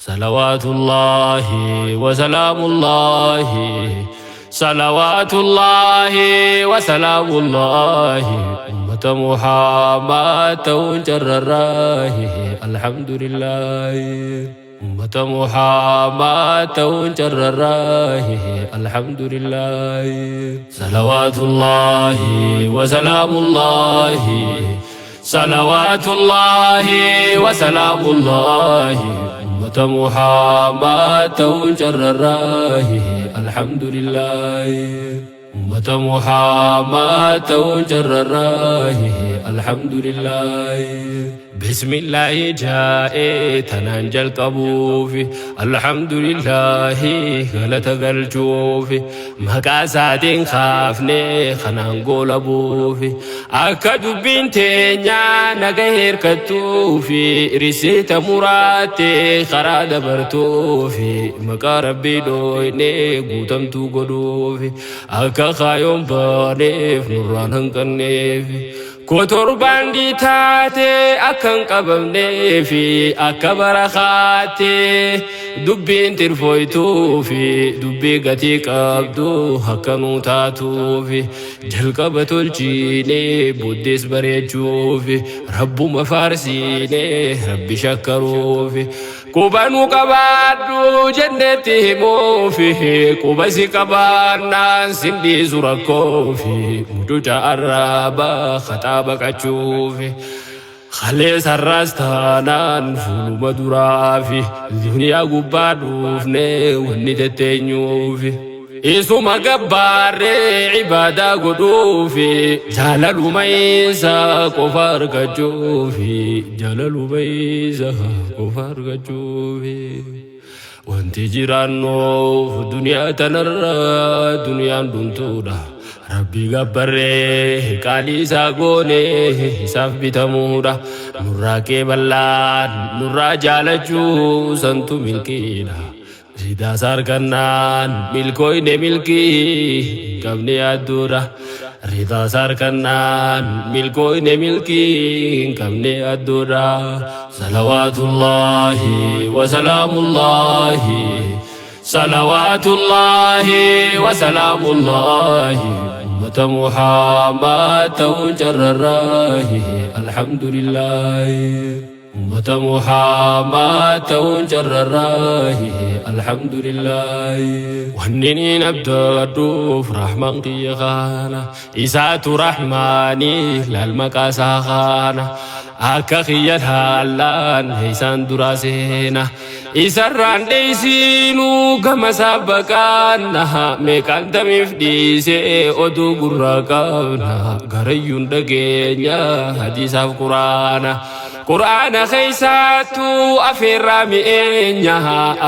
Salawaatullaahi wasalaamullaahi Salawaatullaahi wasalaamullaahi ummata Muhammad ta'uun carrarraahi alhamdulillaahi ummata Muhammad ta'uun carrarraahi alhamdulillaahi Salawaatullaahi wasalaamullaahi Salawaatullaahi wasalaamullaahi ummata Muhammad ta'uun carrarraahi alhamdulillaahi ummata Muhammad ta'uun carrarraahi alhamdulillaahi Bismillaahi jaa'ee tanaan jalqabuufi alhamdulillaahi galata galchuufi maqaa isaatiin kaafnee kanaan goolabuufi akka dubbiin teenyaa naga hirkattuufi riseeta muraattee karaa dabartuufi maqaa rabbii dhooynee guutamtuu godhuufi akka kaayoon baaneef nurraan hanqanneefi Kotorbaandii taate akka hin qabamnee fi akka barakaatti dubbiin tirfooytuu fi dubbii gatii qabdu akka nuu taatuu fi jalqaba tolchiinee booddees bareechuu fi rabbuma faarsiinee rabbi shakkaruu fi Quba nu qabaadhu jenneetti himuufi quba si qabaannaan sin dhiisu rakkoofi mucuca arraaba haxaa baqachuufi kalee sarraas taanaan fuuluma duraafi duniyaa gubbaa dhuufne wanni tetteenyuufi. Isuma gabbaarree ibaadaa godhuufi jaalaluma isaa qofa argachuufi jaalaluma isaa qofa argachuufi wanti jiraannuuf duniyaa tanarra duniyaan dhumtuudha rabbii gabbarree qaalii isaa goone isaaf bitamuudha nurraa qeeballaan nurraa jaalachuu santu milkiidha. Ridaas harkannaan milkooyne milkii hin qabne yaadduudha. Ridaas harkannaan milkooyne milkii hin qabne yaadduudha. Salawaatullaahi wasalaamullaahi Salawaatullaahi wasalaamullaahi ummata Muhammad ta'uun carrarraahi alhamdulillaahi. Ummata Muhammad ta'uun carrarraahi alhamdulillaahi. Wanni niin abdadhuuf rahmaan kiyya kaana isaatu rahmaanii laal maqaa isaa kaana akka kiyya laallaan isaan duraa seena isarraan dheeysiinuu gama isaa baqaanna meeqaan tamiif dhiisee oduu gurraa qabna garayyuun dhageenya hadiisaaf quraana. Qur'aana keessaattuu afeerraa mi'eenya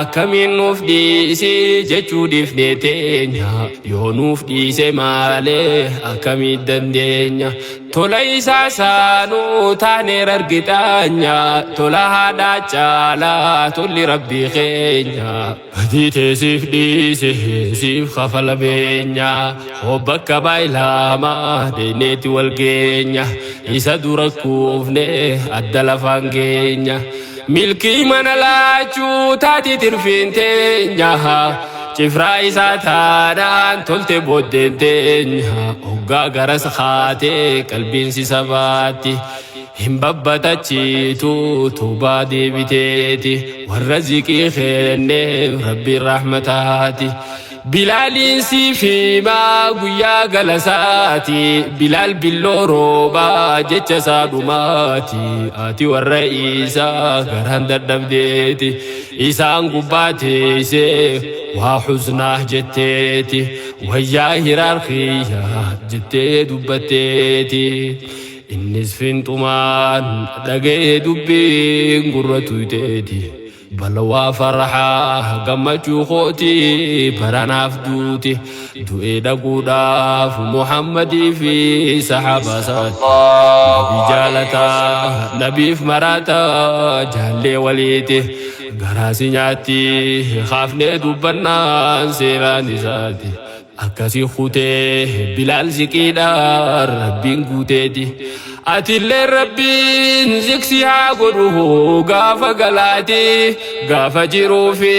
akkamiin nuuf dhiisi jechuu dhiifnee teenya yoo nuuf dhiise maalee akkamiin dandeenya tola isaa saanuu taaneer argitaanya tola haadhaa caalaa tolli rabbii keenya. Badii tee siif dhiise siif kafala beenya hoo bakka baay'ilama deeneeti wal geenya isa dura kuufne adda lafaan geenya milkii mana laachuu taati tirfiin teenya cifraa isaa taanaan tolte booddeen teenya hoggaa garas kaatee qalbiin si sabaatti. Hin babbatachiitu tuubaa deebiteeti warra ziqii kenneef rabbiin rahmataati. Bilaaliin siif himaa guyyaa galasaati Bilaal billoo roobaa jecha isaa dhumaati ati warra isaa garaan dadhabdeeti isaan gubbaa teessee waa huznaa jetteeti wayyaa hiraar kiyya jettee dubbatteeti. Innis fiinxumaan dhaga'ee dubbiin gurra tuyxeeti. Balawaa farhaa gammachuu kooti baranaaf duuti. Du'ee dhaquudhaaf Muhammadii fi sahaabaa isaati. Nabii jaalataa nabiif maraataa jaallee waliiti. Garaa si nyaatti kaafnee dubbannaan seeraan isaati. Akkasi kutee Bilaal ziqiidhaan Rabbiin guuteeti. Atillee Rabbiin ziksi haa godhu gaafa galaati. Gaafa jiruu fi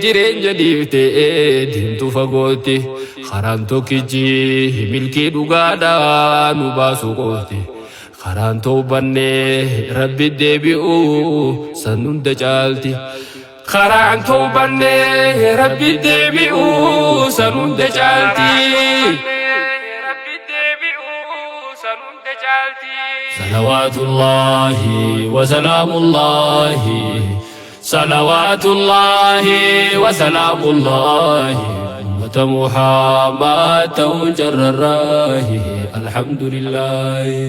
jireenya dhiiftee deemtu fagootti. Karaan tokkichi milkii dhugaadhaa nu baasu qofti. Karaan towbannee Rabbi deebi'u san hunda caalti. Karaan towbannee Rabbi deebi'u san hunda caalti. Salawaatullaahi wasalaamullaahi Salawaatullaahi wasalaamullaahi ummata Muhammad ta'uun carrarraahi alhamdulillaahi.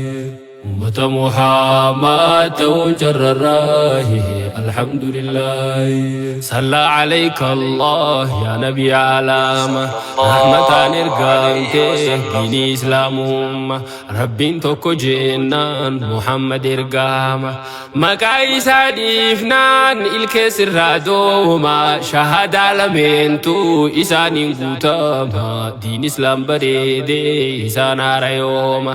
Ummata Muhammad ta'uun carrarraahi alhamdulillaahi. Salla alayka Allah yaa nabi alaama rahmataan ergamte diinii islaamumma Rabbiin tokko jennaan Muhammad ergama maqaa isaa dhiifnaan ilkee sirraa dooma shahadaa lameentu isaaniin guutama diin islaam bareede isaan haarayooma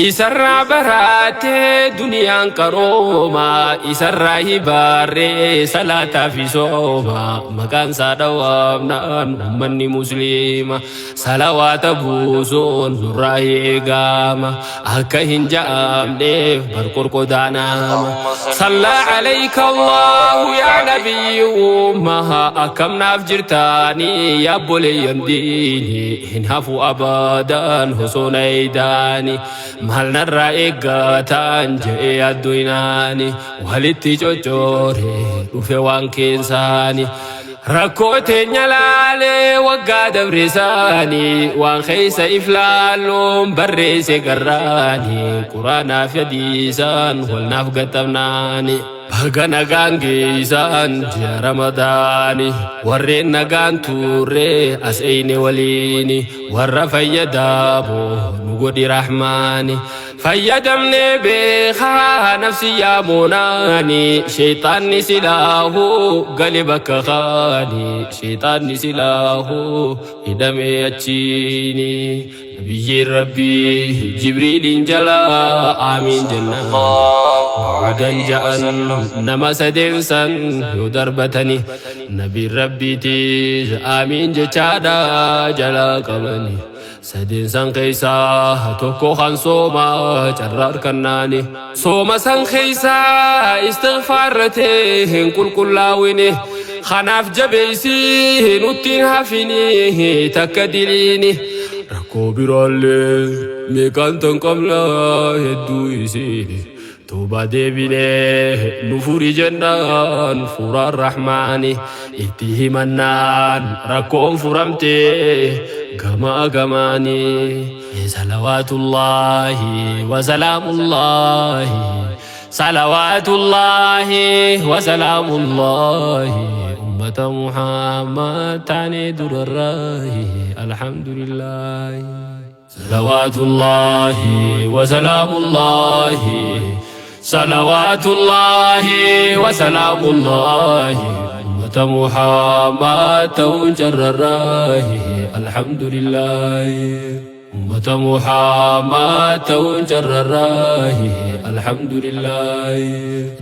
isarraa baraate duniyaan qarooma isarraa hibaarree salaataa fi sooma maqaan isaa dhawaamnaan ummanni musliima salawaata buusuun nurraa eegama akka hin ja'amneef barqorqodaanama. Sallaa alayka Allahu yaa nabiyyi ummaha akkam naaf jirtaanii yaa obboleeyyan diini hin hafu abadan osoo na eeydaani maal narraa eeggataan je'ee adduynaani walitti coccoore dhufe waan keensaani. Rakkoo teenya laalee waggaa dabre saanii waan keessa if laalluun barreesse garraani quraanaa fi hadiisaan wal naaf gaxxabnaani. Baga nagaan geessaan ji'a Ramadaani warreen nagaan turre as eyne waliini warra fayyadamu nu godhi rahmaani. Fayyadamnee beekaa nafsi yaamunaani sheexaanni silaahu gale bakka kaani sheexaanni silaahu hidhamee achiini nabiyyiin rabbii jibriiliin jalaa aamiin jennaan buudan ja'an nama sadeen san yoo darbatani nabiin rabbiitiis aamiin jechaadha jalaa qabani. Sadeen san keessaa tokko kan sooma carraa harkannaani. Sooma san keessaa istighfaarratee hin qulqullaawini. Kanaaf jabeessi nutti hin hafini takka diliini. Rakkoo biraallee meeqaan tan qabna hedduu isiini. Tuuba deebinee nu furi jennaan furaan rahmaani itti himannaan rakkoon furamte gamaa gamaani. Salawaatullaahi wasalaamullaahi Salawaatullaahi wasalaamullaahi ummata Muhammad taanee durarraahi alhamdulillaahi. Salawaatullaahi wasalaamullaahi Salawaatullaahi wasalaamullaahi ummata Muhammad ta'uun carrarraahi alhamdulillaahi. Ummata Muhammad ta'uun carrarraahi alhamdulillaahi.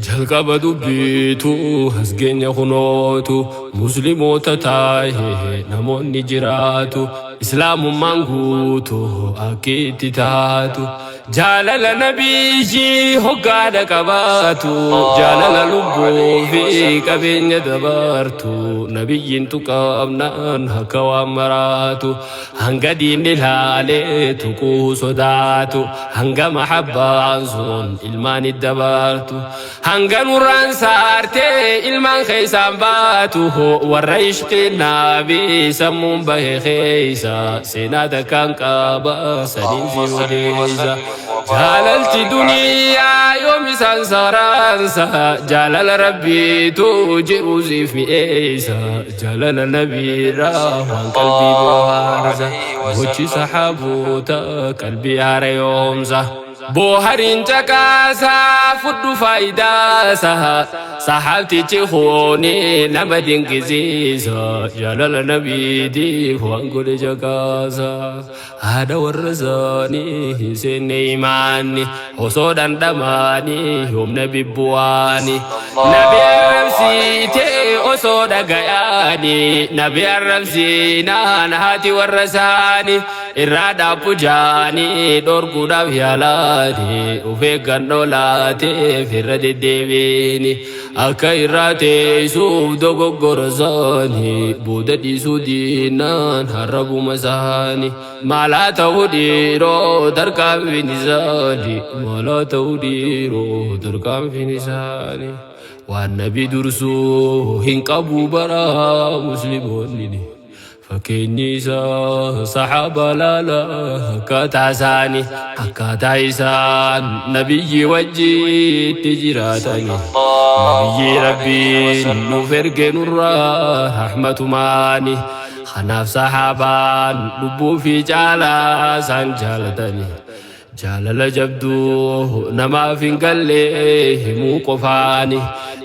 Jalqaba dubbiitu as geenya kunootu muslimoota taa'e namoonni jiraatu. Islaamummaan guutu akki itti taatu jaalala nabiyyi hoggaadha qabaatu jaalala lubbuu fi qabeenya dabartu nabiyyiin tuqamnaan akka waan maraatu hanga diinni laalee tuquu sodaatu hanga mahabbaan sun ilmaan dabartu Hanga nurraan saartee ilmaan keessaan baatu warra ishqiin naabii sammuun bahe keessa seenaa takkaan qaba saniin si odeessa. Jaalalti duniyaa yoom isaan saaraansa jaalala rabbiitu jiru siif mi'eessa jaalala nabiirraa waan qalbii bohaarsa gochi saxaaboota qalbii haarayoomsa. Boohariin caqaasaa fudhu faayidaasaa saxaabtichi hooni nama dinqisiisa jaalala nabiitiif waan godhe caqaasa haadha warra isaanii hin seenne imaanni osoo dhandhamaanii humna bibbu'aani nabi arrabsiite osoo dhagayaani nabi arrabsiinaan haati warra isaanii irraa dhaabbu jaanii dhorkuudhaaf yaalaani of eeggannoo laateef irra deddeebiini akka irraa teessuuf dogoggora isaanii booda dhiisuu diinaan harrabuma isaanii maalaa ta'uu dhiiroo tarkaanfiin isaanii maalaa ta'uu dhiiroo tarkaanfiin isaanii waan nabi dursuu hin qabu bara musliimoonni. Fakkeenyi isaa saxaabaa laala akkaataa isaanii akkaataa isaan nabiyyi wajjitti jiraatani nabiyyi rabbiin nuuf erge nurraa rahmatumaani kanaaf saxaabaan lubbuu fi caalaa isaan jaalatani Jaalala jabduu namaaf hin galle himuu qofaani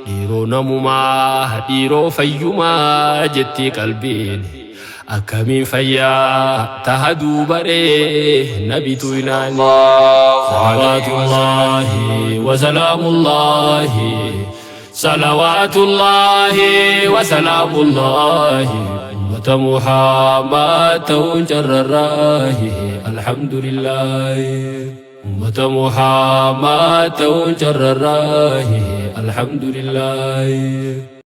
dhiiroo namumaa dhiiroo fayyumaa jettii qalbiin akkamiin fayyaa taha duubaree nabitu inaani Salawaatullaahi wasalaamullaahi Salawaatullaahi wasalaamullaahi ummata Muhammad ta'uun carrarraahi alhamdulillaahi ummata Muhammad ta'uun carrarraahi alhamdulillaahi.